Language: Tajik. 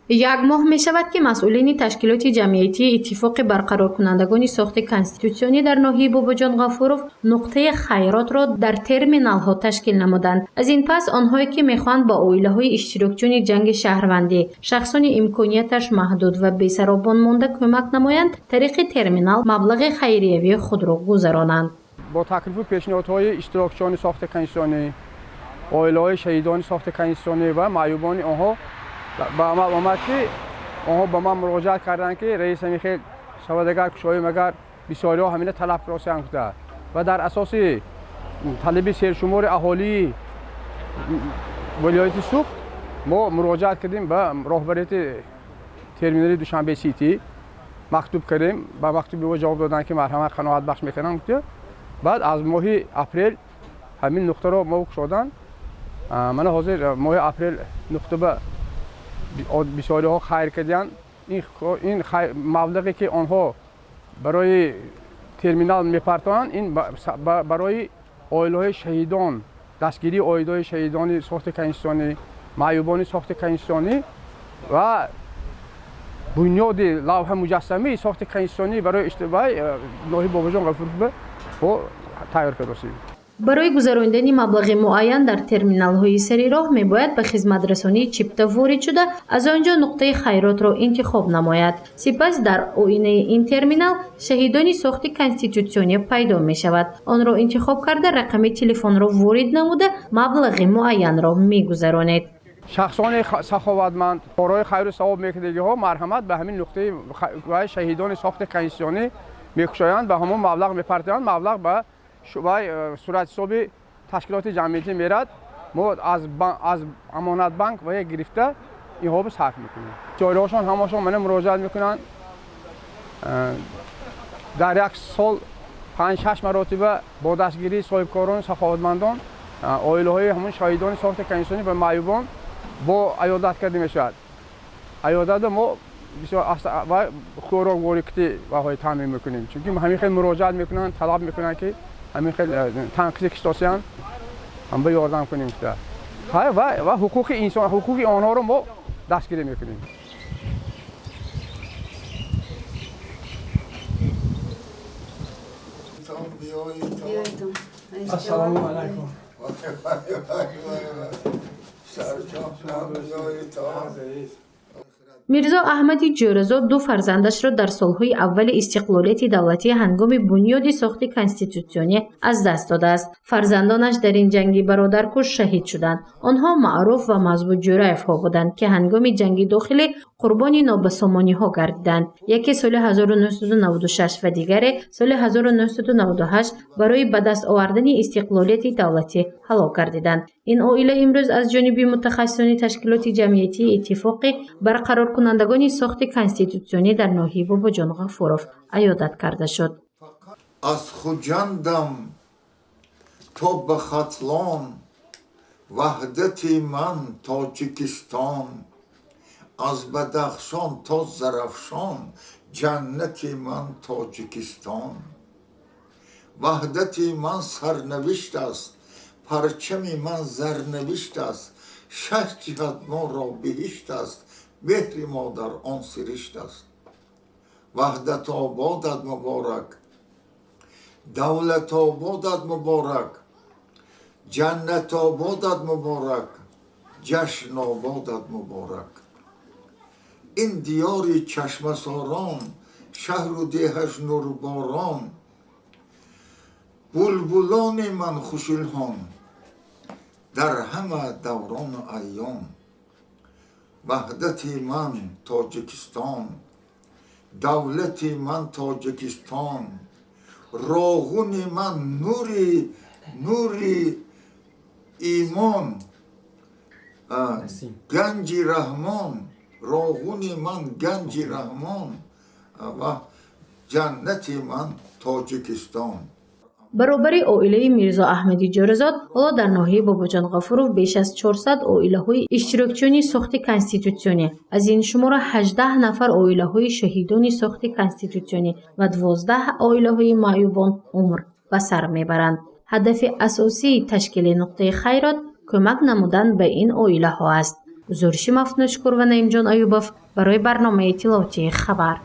Як моҳ мешавад, ки масъулини ташкилоти ҷамъиятии Иттифоқи барқароркунандагони сохти конститутсионӣ дар ноҳияи Бобоҷон Ғафуров нуқтаи хайротро дар терминалҳо ташкил намуданд. Аз ин пас онҳое, ки мехоҳанд ба оилаҳои иштирокчиёни ҷанги шаҳрвандӣ, шахсони имконияташ маҳдуд ва бесаробон монда кӯмак намоянд, тариқи терминал маблағи хайриявии худро гузаронанд. Бо таклифу пешниҳодҳои иштирокчиёни сохти конститутсионӣ, оилаҳои шаҳидони сохти конститутсионӣ ва маъюбони онҳо ба амал омад, ки онҳо ба ман муроҷиат карданд, ки раис, ҳамин хел шавад, агар кушоем, агар бисёриҳо ҳамина талаб росиям куда ва дар асоси талаби сершумори аҳолии вилояти Суғд мо муроҷиат кардем ба роҳбарияти терминали Душанбе Сити, мактуб кардем. Ба мактуби мо ҷавоб доданд, ки марҳамат, қаноатбахш мекунам. Баъд аз моҳи апрел ҳамин нуқтаро мо кушоданд. Мана ҳозир моҳи апрел нуқта ба бисёриҳо хайр кардиянд. Ин маблағе, ки онҳо барои терминал мепартоянд, ин барои оилаҳои шаҳидон, дастгирии оилаҳои шаҳидони сохти конститутсионӣ, маъюбони сохти конститутсионӣ ва бунёди лавҳа муҷассамаи сохти конститутсионӣ барои ноҳияи Бобоҷон Ғафуров тайёр кардастем. Барои гузаронидани маблағи муайян дар терминалҳои сари роҳ мебояд ба хизматрасонии чипта ворид шуда, аз он ҷо нуқтаи хайротро интихоб намояд. Сипас дар оинаи ин терминал шаҳидони сохти конститутсионӣ пайдо мешавад. Онро интихоб карда, рақами телефонро ворид намуда, маблағи муайянро мегузаронед. Шахсони саховатманд, корҳои хайру савоб мекардагиҳо, марҳамат, ба ҳамин нуқтаи шаҳидони сохти конститутсионӣ мекушоянд, ба ҳамон маблағ мепартоянд. Маблағ ба суратҳисоби ташкилоти ҷамъиятӣ мерад. Мо аз Амонатбанк ва гирифта инҳоро сарф мекунем. Ҷойҳошон ҳамашон мана муроҷиат мекунанд. Дар як сол 5-6 маротиба бо дастгирии соҳибкорону саховатмандон оилаҳои ҳамон шаҳидони сохти конститутсионӣ ва маъюбон бо аёдат карда мешавад. Аёдатро мо бисёр хӯрокворӣ ваҳои таъмин мекунем, чунки ҳамин хел муроҷиат мекунанд, талаб мекунанд, ки ҳамин хел танқиси киштосиян ҳам ба ёрдам кунем ва ҳуқуқи инсон, ҳуқуқи онҳоро мо дастгирӣ мекунем. Ассалому алайкум. Мирзо Аҳмади Ҷӯразод ду фарзандашро дар солҳои аввали истиқлолияти давлатӣ ҳангоми бунёди сохти конститутсионӣ аз даст додааст. Фарзандонаш дар ин ҷанги бародаркуш шаҳид шуданд. Онҳо Маъруф ва Мазбут Ҷӯраевҳо буданд, ки ҳангоми ҷанги дохилӣ қурбони нобасомониҳо гардиданд. Яке соли 1996 ва дигаре соли 1998 барои ба даст овардани истиқлолияти давлатӣ ҳалок гардиданд. Ин оила имрӯз аз ҷониби мутахассисони ташкилоти ҷамъиятии Иттифоқи барқароркунандагони сохти конститутсионӣ дар ноҳияи Бобоҷон Ғафуров аёдат карда шуд. Аз Хуҷандам то ба Хатлон, ваҳдати ман Тоҷикистон, аз Бадахшон то Зарафшон, ҷаннати ман Тоҷикистон. Ваҳдати ман сарнавишт аст, парчами ман зарнавишт аст, шаш ҷиҳат моро биҳишт аст, меҳри модар он сиришт аст. Ваҳдатободат муборак, давлатободат муборак, ҷаннатободат муборак, ҷашнободат муборак. Ин диёри чашмасорон, шаҳру деҳаш нурборон, булбулони ман хушилҳон, дар ҳама даврону айём. Ваҳдати ман Тоҷикистон, давлати ман Тоҷикистон, роғуни ман нури имон, ганҷи Раҳмон, роғуни ман ганҷи Раҳмон ва ҷаннати ман Тоҷикистон. Баробари оилаи Мирзо Аҳмади Ҷӯразод ҳоло дар ноҳияи Бобоҷон Ғафуров беш аз 400 оилаҳои иштирокчиёни сохти конститутсионӣ, аз ин шумора 18 нафар оилаҳои шаҳидони сохти конститутсионӣ ва 12 оилаҳои маъюбон умр ба сар мебаранд. Ҳадафи асосии ташкили нуқтаи хайрот кӯмак намудан ба ин оилаҳо аст. Гузориши Мафтуношукур ва Наимҷон Аюбов барои барномаи иттилоотии «Хабар».